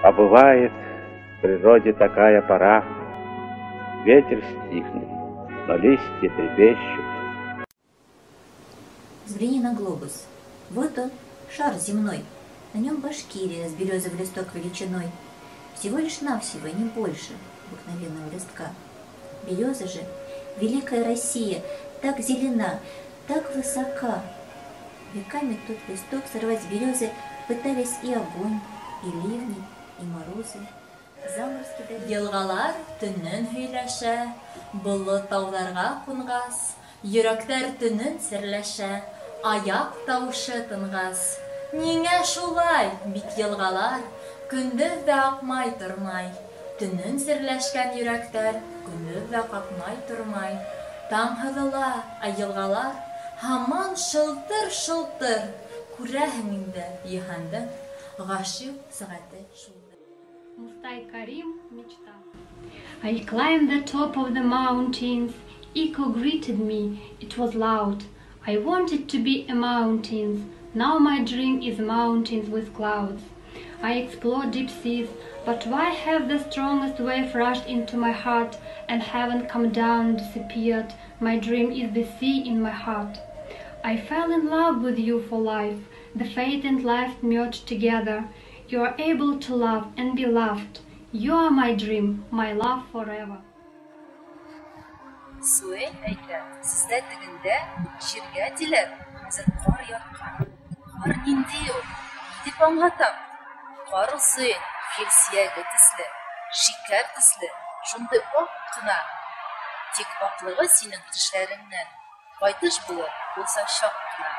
А бывает в природе такая пора: ветер стихнет, но листья трепещут. Взгляни на глобус. Вот он, шар земной. На нем Башкирия с березовый листок величиной. Всего лишь навсего, не больше обыкновенного листка. Береза же, великая Россия, так зелена, так высока. Веками тот листок сорвать с березы пытались и огонь, и ливни, и морозы. Заморозки дали. Йылғалар төнөн һөйләшә, болот тауҙарға ҡунғас, йөрәктәр төнөн серләшә, аяҡ тауышы тынғас. Ниңә шулай? Бит йылғалар көндөҙ ҙә аҡмай тормай. Төнөн серләшкән йөрәктәр көндөҙ ҙә ҡаҡмай тормай. Таң һыҙыла, ә йылғалар һаман шылтыр-шылтыр. Күрәһең инде, йыһандың ғашиҡ сәғәте шулдыр. Мустай Карим «Мечта». I climbed the top of the mountains. Echo greeted me. It was loud. I wanted to be a mountains. Now my dream is mountains with clouds. I explore deep seas, but why have the strongest wave rushed into my heart and haven't come down, disappeared? My dream is the sea in my heart. I fell in love with you for life. The fate and life merged together. You are able to love and be loved. You are my dream, my love forever. Суэйн әйтә, сездә тегендә, җиргә диләр, хәзер кар яткан. Кар нинди ул? Ни дип аңлатам? Кар ул, Суэйн, фил сөяге төсле, шикәр төсле, шундый ак кына. Тик аклыгы синең тешләреңнән кайтыш булыр, булса чак кына.